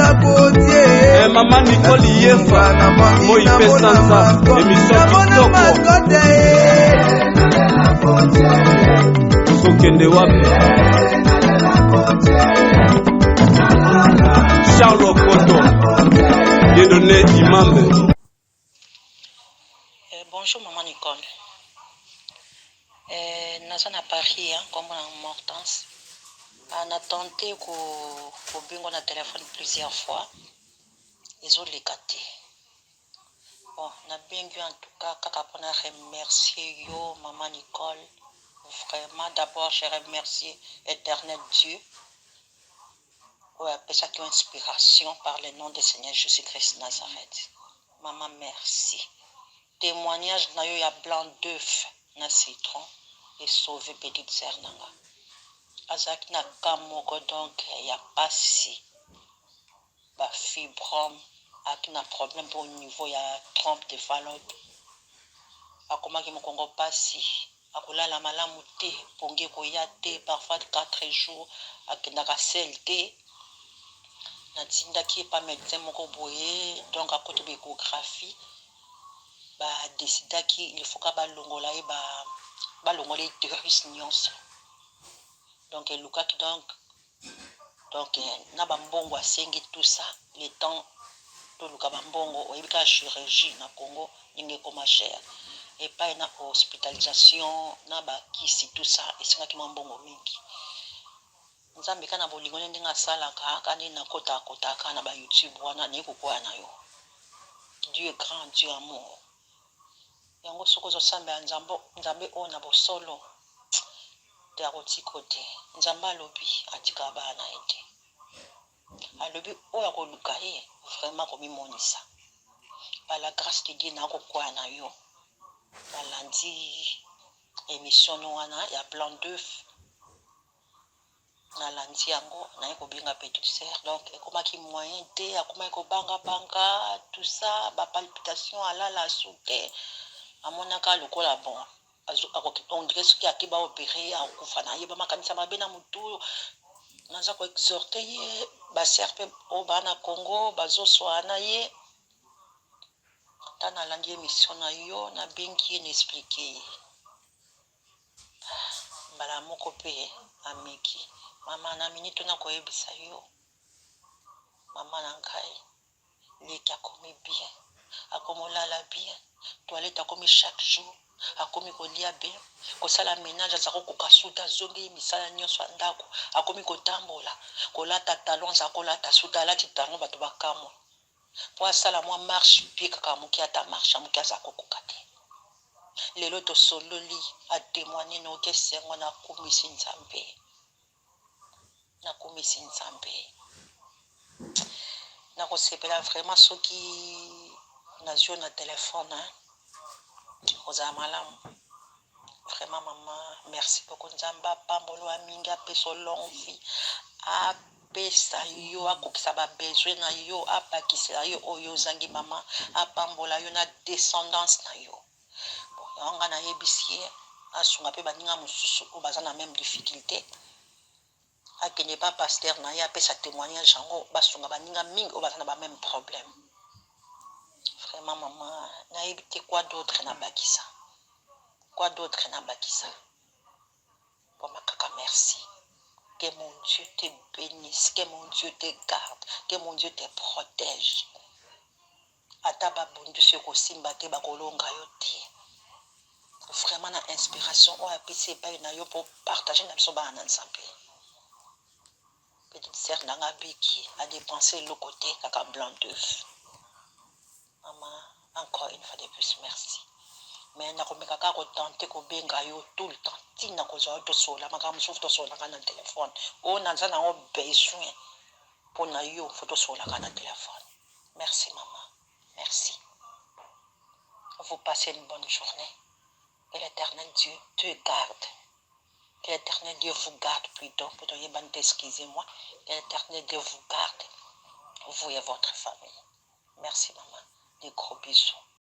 Eh, mama Nicole Yefa moi mpe sanza émission kitoko. Tozokende wapi? Charles Okoto, Dieudonné Imambe. Bonjour maman Nicole. Naza na Paris, hein, kombo na Mortens. Ah, na tenté ko kobengo na téléphone plusieurs fois. Ezoleka te. Bon, nabengi en tout cas kaka mpona remercier yo maman Nicole. Vraiment, d'abord je remercie Éternel Dieu oyo apesaki yo inspiration par le nom de Seigneur Jésus-Christ Nazareth. Maman, merci. Témoignage na yo ya blanc d'œuf na citron esauve petite sœur na nga. Azalaki na cas moko donc ya pasi, bafibrome, ayaki na problème mpo au niveau ya trompe de Fallope. Akomaki mokongo pasi, akolala malamu te, pongi ekoya te, parfois 4 jours akendaka sel te. Natindaki ye pa médecin moko boye, donc akoti baéchographie, badesidaki il faut ka balongola ye, balongola utérus nyonso. Donc elukaki donc na bambongo asengi, tout ça, le temps toluka bambongo, oyebi kaka chirurgie na Congo ndenge ekoma cher, epai na hospitalisation na bakisi, tout ça esengaki mwa mbongo mingi. Nzambe kaka na bolingo nde ndenge asalaka kaka nde nakota-kotaka na bayoutube wana, naye kokwaya na yo. Dieu est grand, Dieu amour. Yango soki ozosambela Nzambe, Nzambe oyo na bosolo te, akotika te. Nzambe alobi atikaka bana na ye te. Alobi oyo akoluka ye vraiment komimonisa. Par la grâce de Dieu, nakokwaya na yo, nalandi émission no wana ya blanc d'œuf, nalandi yango, naye kobenga petite sœur. Donc ekomaki moyen te, akomaki kobangabanga, tout ça, bapalpitation, alala asu te, amonaka lokola bon, on dirait soki ake baopere akokufa. Nayeba makanisa mabe na motu, naza koexhorte ye, basœur mpe oyo baa na Congo bazoswaa na ye. Ta nalandi émission na yo, nabengi ye, na explike ye mbala moko mpe ameki. Mama, na minute nakoyebisa yo, mama na ngai, leki akomi bien, akomi olala bien, toilette akomi chaque jour, akomi kolia bien, kosala ménage aza kokoka suta, azongi misala nyonso ya ndako, akomi kotambola, kolata talon, aza kolata suta, alati talon, bato bakamwa, mpo asala mwa marche pie kaka moke, ata marche ya moke aza kokoka te. Lelo tosololi, atémoigne, noki esengo, nakumisi Nzambe, nakumisi Nzambe. Nakosepela vraiment soki nazwi yo na telefone, kozala malamu vraiment. Mama, merci beaucoup. Nzambe apambolo ya mingi, apesa longue vie, apesa yo, akokisa babesoin na yo, abakisela yo oyo ozangi. Mama, apambola yo na descendance na yo. Bon, yango ngai nayebisi ye asunga mpe baninga mosusu oyo baza na même difficulté, akende pa pasteur na ye, apesa témoignage yango, basunga baninga mingi oyo baza na bameme problème. Vraiment mama, nayebi te quoi d'autre nabakisa, quoi d'autre nabakisa. Boma kaka merci. Que mon Dieu te bénisse, que mon Dieu te garde, que mon Dieu te protège. Ata babundisi yo, kosimba te, bakolonga yo te. Vraiment, na inspiration oyo apesi epai na yo mpo partage na biso bana na Nzambe, petite sœur na nga abiki, adepense eloko te, kaka blanc d'œuf. Mama, encore une fois de plus merci. Mais nakomeka kaka kotente kobenga yo tout le temps, ntina kozwa yo, tosola makambo mosusu, tosolaka na telefone oyo naza nango besoin mpo na yo, faut tosolaka na telefone. Merci mama, merci. Vous passez une bonne journée. Que l'Éternel Dieu te garde, que l'Éternel Dieu vous garde plutôt, pour excusez-moi, que l'Éternel Dieu vous garde, vous et votre famille. Merci maman, des gros bisous.